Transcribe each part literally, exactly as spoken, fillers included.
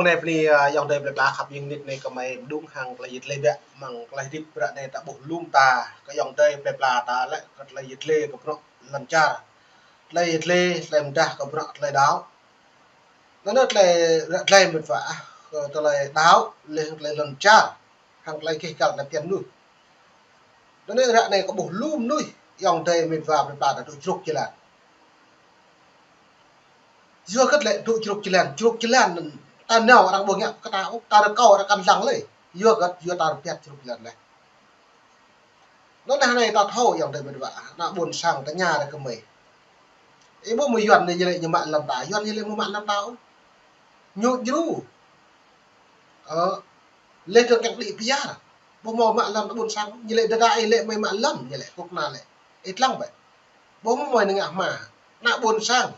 Anai bơni, a, ayŏng adơi plơi pla khăp ing nik anai kơmơi mơđung hăng tơlơi yit lĕ biă, mơ̆ng tơlơi hơdip ră anai ta ƀuh lŏm ta, kơ ayŏng adơi plơi pla ta lĕ kơ tơlơi yit lĕ kơ bruă lŏn čar. Tơlơi yit lĕ, tơlơi mơdah kơ bruă tơlơi đaŏ. Anŭn tơlơi ră tơlơi mơ̆t wa, kơ tơlơi đaŏ, lĕ tơlơi lŏn čar, hăng tơlơi keh kăl ta phiăn mơnuih. Anŭn ră anai kơ ƀuh lŏm mơnuih, ayŏng adơi mơ̆t wa plơi pla ta dŏ čruk jơlan. Yua hơget lĕ dŏ čruk jơlan, čruk jơlan, ta nao arăng ƀu ngă kơ ta ôh, ta rơkâo arăng kăn lăng lĕ. Yua hơget, yua ta rơpiăt čruk jơlan lĕ. Anŭn anai ta thâo ayŏng adơi mơ̆t wa, ană ƀôn sang tơña ră kơmơi. Ih ƀuh mơ̆ Yuan anai ñu lĕ ñu mă lŏn ta, Yuan ñu lĕ mơ̆ mă lŏn ta ôh. Ñu djru. Ơ, lĕ tơ̆ng kiăng đĭ pơyar. Ƀu hmâo mă lŏn ƀôn sang, ñu lĕ đơđa ih lĕ mơi mă lŏn, ñu lĕ kŭk na lĕ. Ih lăng bĕ. Ƀu hmâo mơi ngă hma. Ană ƀôn sang.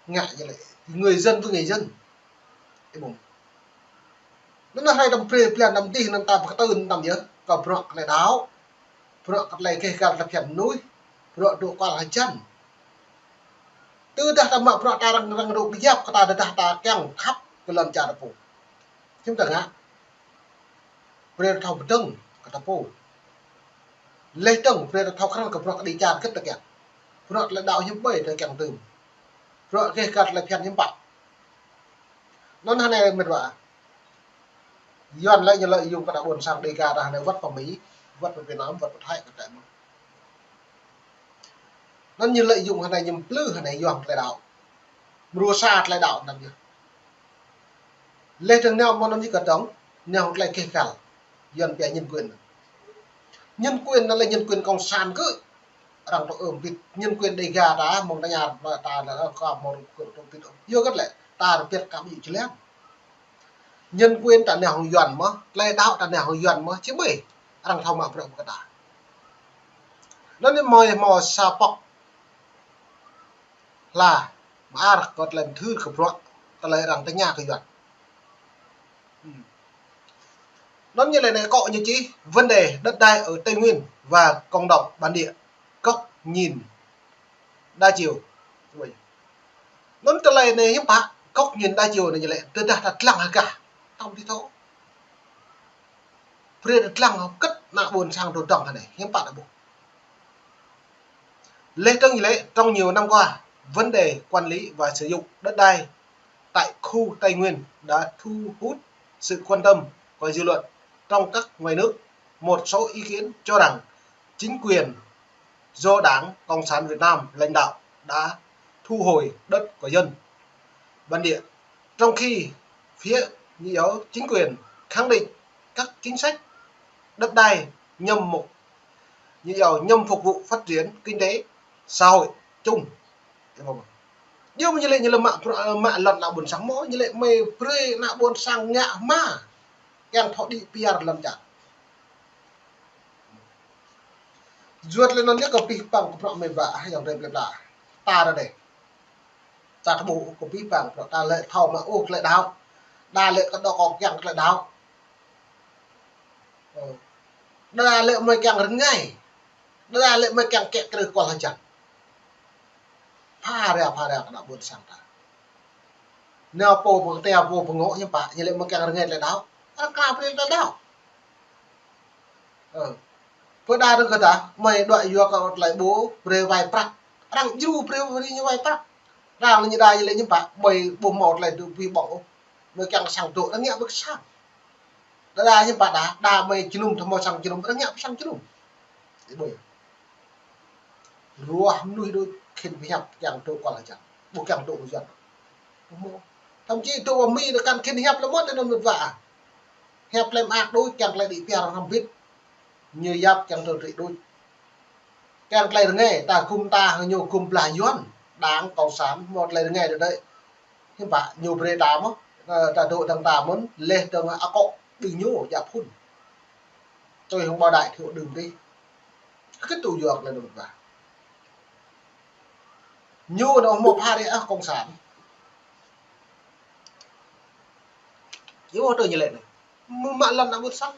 Ngă ñu lĕ. Người dân với người dân. Ih ƀuh. Anŭn hrơi đăm brơi blan đăm dih anŭn ta pơkơtưn đăm yơh. Kơ bruă tơlơi đaŏ. Bruă kơ tơlơi keh kăl ta phiăn mơnuih. Bruă dŏ kual hơjăn. Tơdah ta mă bruă ta arăng, arăng dŏ pơyap kơ ta tơdah ta kiăng khăp kơ lŏn čar ta pô. Hiư̆m ta ngă. Brơi ta thâo pơdơ̆ng kơ ta pô. Lĕ dơ̆ng brơi ta thâo krăn kơ bruă kơđi čar hơget ta kiăng. Bruă tơlơi đaŏ hiư̆m ƀai ta kiăng tơm. Bruă keh kăl tơlơi phiăn hiư̆m pă. Anŭn anai mơ̆t wa. Yuan lĕ ñu lợi dụng kơ ană ƀôn sang Đêga ta anai wơ̆t pơ Mi, wơ̆t pơ Việt Nam, wơ̆t pơ Thái kơ tơmơ̆n. Anŭn ñu lợi dụng anai ñu plư anai Yuan tơlơi đaŏ. Mrô sa tơlơi đaŏ anŭn yơh. Lĕ dơ̆ng nao mơ̆n anŭn yơh kơ dơ̆ng, nao tơlơi keh kăl. Yuan pia nhân quyền. Nhân quyền anŭn lĕ nhân quyền cộng sản kơ. Arăng tŏ ưm bit. Nhân quyền Đêga ta, mơ̆ng tơña ta lĕ kơ mơ̆ng kơ tŏ bit. Yua hơget lĕ, ta rơpiăt kơ ƀu jơlan. Nhân quyền ta nao hăng Yuan mơ̆, tơlơi đaŏ ta nao hăng Yuan mơ̆, či ƀai. Arăng thâo mă bruă kơ ta. Anŭn anai mơi hmâo sa pŏk hla, mơar kơ tơlơi mơthưr kơ bruă, tơlơi arăng tơña kơ Yuan. Hm. Anŭn ñu lĕ anai akŏ ñu čih vấn đề đất đai ở Tây Nguyên và cộng đồng bản địa, góc nhìn đa chiều. Anŭn tơlơi anai hiư̆m pă, góc nhìn đa chiều anai ñu lĕ, tơdah ta lăng hơgah, tơm ti thâo. Brơi ta lăng hơget ană ƀôn sang dŏ dơ̆ng anai, hiư̆m pă ta ƀuh. Lĕ dơ̆ng ñu lĕ, trong nhiều năm qua, vấn đề quản lý và sử dụng đất đai tại khu Tây Nguyên đã thu hút sự quan tâm của dư luận trong các ngoài nước. Một số ý kiến cho rằng chính quyền do Đảng Cộng sản Việt Nam lãnh đạo đã thu hồi đất của dân bản địa, trong khi phía New York chính quyền khẳng định các chính sách đất đai nhằm mục Ñu yua nhằm phục vụ phát triển kinh tế, xã hội chung. Yua mơ̆ ñu lĕ ñu lĕ mă, mă lŏn ană ƀôn sang mơ̆, ñu lĕ mơi brơi ană ƀôn sang ngă hma. Kiăng thâo đĭ pơyar lŏn čar. Yua tơlơi anŭn yơh kơ pih păng kơ bruă mơi wa, ayŏng adơi plơi pla. Ta ră anai. Ta tơƀuh kơ pih păng bruă ta lĕ thâo mă ôh tơlơi đaŏ. Đa lĕ kơ dŏ kơ kiăng tơlơi đaŏ. Ơ. Đa lĕ mơi kiăng rơngai. Đa lĕ mơi kiăng kĕ krư̆ kual hơjăn. Pha ria, pha ria kơ ană ƀôn sang ta. Nao pô pơkơteo pô pơngŏ hiư̆m pă, ñu lĕ mơi kiăng rơngai tơlơi đaŏ. Arăng kla brơi tơlơi đaŏ. Ơ. Pơ đa rơ̆ng kơ ta, mơi đuaĭ yua kơ tơlơi ƀu brơi wai prăk. Arăng djru brơi, brơi ñu wai prăk. Arăng ñu đa ñu lĕ hiư̆m pă, mơi ƀu hmâo tơlơi dŏ ƀuih ƀơ̆ng ôh. Mơi kiăng sang dŏ, arăng ngă ƀơi sang. Đa đa hiư̆m pă đa, đa mơi jơnum, tơhmâo sang jơnum, arăng ngă pơ sang jơnum. Ih ƀuh yơh. Ruah mơnuih đôč khĭn pơhiăp kiăng dŏ kual hơjăn. Ƀu kiăng dŏ hơjăn. Thậm chí dŏ Mi đa kăn khĭn hiăp lĕ mơ̆n anŭn mơ̆t wa. Hiăp lĕ mơak đôč kiăng tơlơi đĭ pơyar hrŏm hơbĭt. Ñu yap kiăng tơlơi đôč. Kiăng tơlơi rơngai, ta gum ta hăng ñu gum blah Yuan. Đảng Cộng sản, hmâo tơlơi rơngai đôč đôč. Hiư̆m pă, ñu brơi ta mơ̆n, ơ, ta dŏ dơ̆ng ta mơ̆n, leh dơ̆ng akŏ đưm ñu, djă phŭn. Tui hăng ƀôdah thiu đưm dih. Kơ tŭ yua kơ anŭn mơ̆t wa. Ñu anŭn hmâo pha ria Cộng sản. Ñu hmâo tui ñu lĕ anai. Mơ̆ mă lŏn ană ƀôn sang.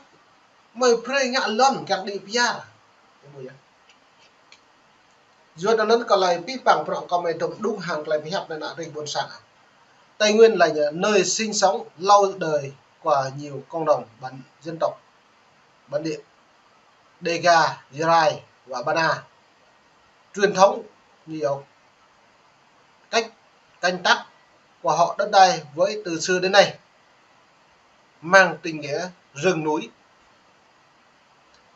Mơi brơi ngă lŏn kiăng đĭ pơyar. Ih ƀuh yơh. Yua anŭn kơ tơlơi pih păng bruă kơ mơi dŏ mơđung hăng tơlơi pơhiăp ană rĭm ƀôn sang. Tây Nguyên là nơi sinh sống lâu đời của nhiều cộng đồng bản dân tộc bản địa Đêga, Jarai và Bana. Truyền thống nhiều cách canh tác của họ đất đai với từ xưa đến nay mang tình nghĩa rừng núi.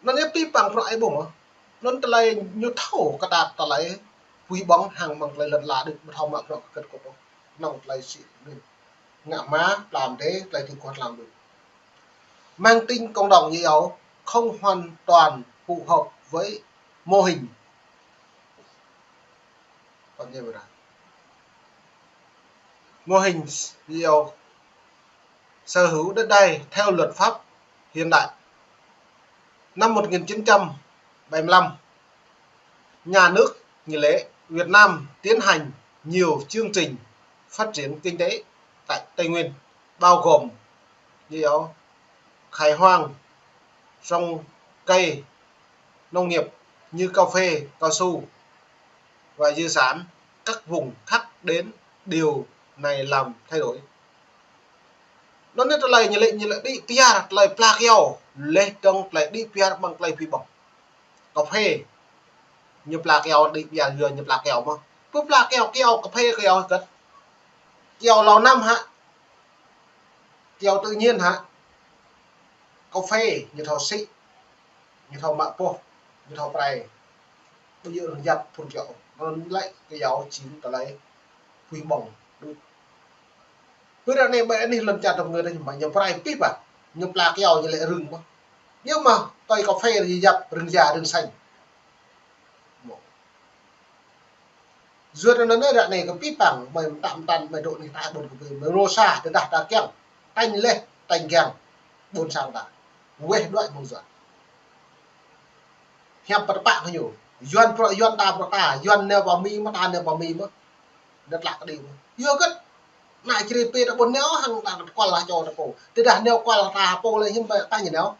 Anŭn yơh pih păng prăk ai ƀong. Anŭn tơlơi ñu thâo kơ ta tơlơi pui ƀong hăng mơ̆ng tơlơi lŏn ala đôč, ƀu thâo mă prăk kơ kơ̆t kơ̆t ôh. Anŭn tơlơi sĭ ngă mă tlam đê, tơlơi tui kuah tlam đôč. Mang tính cộng đồng như vậy không hoàn toàn phù hợp với mô hình. Còn như vậy là mô hình như vậy, sở hữu đất đai theo luật pháp hiện đại. Năm một nghìn chín trăm bảy mươi lăm, nhà nước, nghĩa là Việt Nam, tiến hành nhiều chương trình phát triển kinh tế tại Tây Nguyên, bao gồm như vậy, khai hoang, trồng cây, nông nghiệp như cà phê, cao su và dưa sản, các vùng khác đến, điều này làm thay đổi. Anŭn yơh tơlơi ñu lĕ, ñu lĕ đĭ pơyơr tơlơi pla kyâo, leh dong tơlơi đĭ pơyơr ƀăng tơlơi pih ƀong. Cà phê, ñu pla kyâo đĭ pơyơr yua ñu pla kyâo mơ̆n. Pơ pla kyâo, kyâo cà phê kyâo hơget? Kyâo lâu năm hă? Kyâo tự nhiên hă? Cà phê, ñu thâo sĭ, ñu thâo mă boh, ñu thâo prai. Ƀu djơ̆ arăng yap phun kyâo. Anŭn lĕ kyâo jing tơlơi pui ƀong đôč. Pơ ră anai ƀơi anih lŏn čar tơm ngơ ta ñu mă ñu prai pih ƀă. Ñu pla kyâo ñu lĕ rưng ƀă. Ñu mă tơi cà phê rơyap rưng ya rưng xanh. Yua anŭn ră anai kơ pih păng mơi mơtam mơtam mơi dŏ anih ta ƀôn kơ pih mơi rô sa tơdah ta kiăng. Tañ leh, tañ kiăng. Ƀôn sang ta. Weh đuaĭ mơ̆ng Yuan. Hiam pơtơpă kơ ñu. Yuan prăk Yuan ta prăk ta. Yuan nao pơ Mi mơ̆ ta nao pơ Mi mơ̆. Đa tlă kơ đĭ mơ̆. Yua hơget. Ană čri pĭ ta ƀôn nao hăng ta kual lah čô ta pô. Tơdah nao kual ta pô lĕ hiư̆m pă ta ñu nao.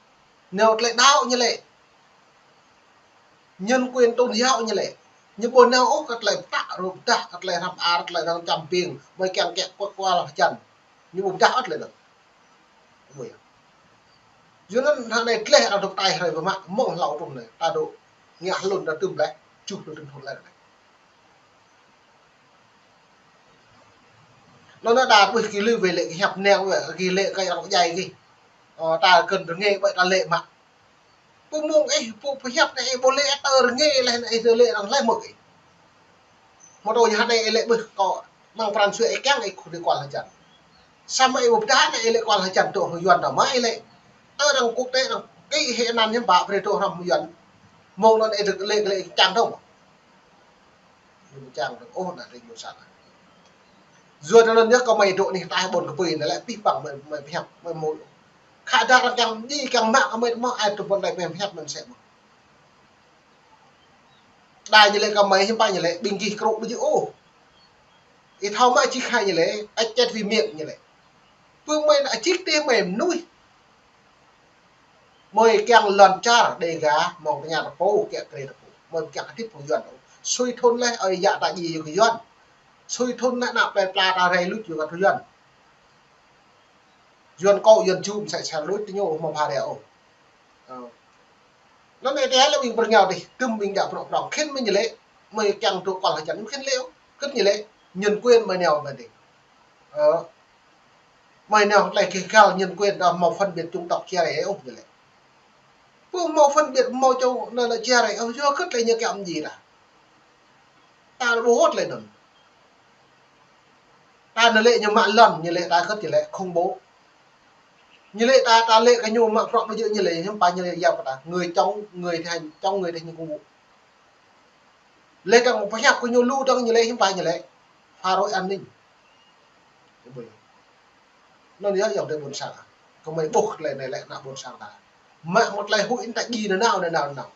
Nao tơlơi đaŏ ñu lĕ. Nhân quyền tôn giáo ñu lĕ. Ñu ƀu nao ôh kơ tơlơi pơtă, rơ̆p dah, kơ tơlơi hrăm ar, tơlơi arăng čăm ƀing. Mơi kiăng kiăng kual kual lah čăn. Ñu ƀu pơdah ôh tơlơi anŭn. Ƀu yơh. Yua anŭn hă anai tleh arăng dŏ tai hrơi pơmă mơ̆ng hlâo trŭm anai. Ta dŏ ngă hlŭn ta tŭm leh, čuh lu tŭm thun leh anai. Anŭn anai đa ƀuh kơ lư wê lĕ kơ hiăp neng wê, kơ lĕ kơ arăng djai kơ. Ơ, ta kơ̆n rơngiă ƀơi ta lĕ mă. Pơmŭng ih, pô pơhiăp anai ih ƀu lĕ tơ rơngiă leh anai ih tơ lĕ arăng leh mơ̆k ih. Mơ̆ tơ yơh anai ih lĕ ƀuh kơ mơ̆ng pran jua ih kiăng ih khŭ đi kual hơjăn. Samơ̆ ih ƀu pơdah anai ih lĕ kual hơjăn dŏ hăng Yuan tơ mă ih lĕ. Tơ arăng quốc tế arăng kĭ hĭ anăn hiư̆m pă brơi dŏ hrŏm hăng Yuan. Mơ̆ng anŭn ih dŏ lĕ lĕ kiăng dŏ mơ̆. Ñu ƀu kiăng dŏ ôh ană tring ƀôn sang. Yua anŭn yơh kơ mơi dŏ anih ta ƀôn kơ pui anai lĕ pih păng mơi, mơi pơhiăp, mơi mui. Khă dah arăng kiăng djai kiăng mă kơ mơi mơ̆ ai tơ ƀôn anai mơi pơhiăp mơi mơsĕ mơ̆. Đa ñu lĕ kơ mơi hiư̆m pă ñu lĕ ƀing gih krŭ ƀu djơ̆ ôh. Ih thâo mă čih hă ñu lĕ, ăt čet wĭ miêng ñu lĕ. Pơ mơi ană čih tê mơi mơnuih. Mơi kiăng lŏn čar Đêga mơ̆ng tơña ta pô, kiăng krê ta pô. Mơi kiăng hơdip hăng Yuan ôh. Sui thun leh ơi yă ta djai yua kơ Yuan. Sui thun leh ană plei pla ta rai luč yua kơ Yuan. Yuan kâo, Yuan jum, mơsĕ sel đôč tơ ñu mơ̆ pha rai ôh. Ơ. Anŭn anai tơlơi ƀing pơrơngiao dih, tŭm ƀing djă prŏk prŏk, khĭn mơi ñu lĕ, mơi kiăng dŏ kual hơjăn, khĭn lĕ, khĭn ñu lĕ, nhân quyền mơi nao mơi dih. Ơ. Mơi nao tơlơi kơ găl nhân quyền ta hmâo phân biệt chủng tộc chia rẽ ôh ñu lĕ. Pô hmâo phân biệt hmâo chủng anŭn lĕ chia rẽ ôh, yua hơget lĕ ñu kiăng mơ̆ djai ta. Ta ƀu hơget lĕ anŭn. Ta anai lĕ ñu mă lŏn, ñu lĕ ta hơget ñu lĕ khủng bố. Ñu lĕ ta, ta lĕ kơ ñu mă prŏk ƀu djơ̆ ñu lĕ, hiư̆m pă ñu lĕ yap kơ ta. Người chống, người thi hành, chống người thi hành công vụ. Lĕ dong pơhiăp kơ ñu lu dong ñu lĕ hiư̆m pă ñu lĕ. Phá rối an ninh. Anŭn yơh ayŏng adơi ƀôn sang. Kơ mơi ƀuh tơlơi anai lĕ ană ƀôn sang ta. Mă mơ̆ tơlơi huĭ ta djai nanao, nanao, nanao.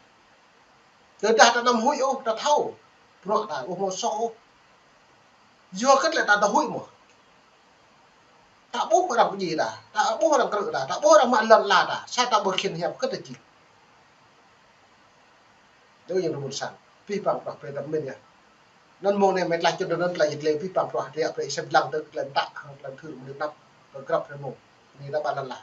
Tơdah ta anăm huĭ ôh, ta thâo. Bruă ta ƀu hmâo soh ôh. Yua hơget lĕ ta, ta huĭ mơ̆. Ta ƀuh arăng pơdjai ta, ta ƀuh arăng krư̆ ta, ta ƀuh arăng mă lŏn ala ta, sa ta ƀu khĭn hiăp hơget ta jing. Dŏ ayŏng adơi ƀôn sang, pih păng prăk brơi ta pơmĭn yơh. Anŭn mơ̆ng anai mơ̆ tơlơi čŭn anŭn tơlơi jơt lĕ pih păng pruah rĕ brơi sem lăng tơ tơlơi mơtă, tơlơi thâo mơ̆ng anăp, tơ grăp rĕ mơ̆ng. Anai ta ƀă lăn lah.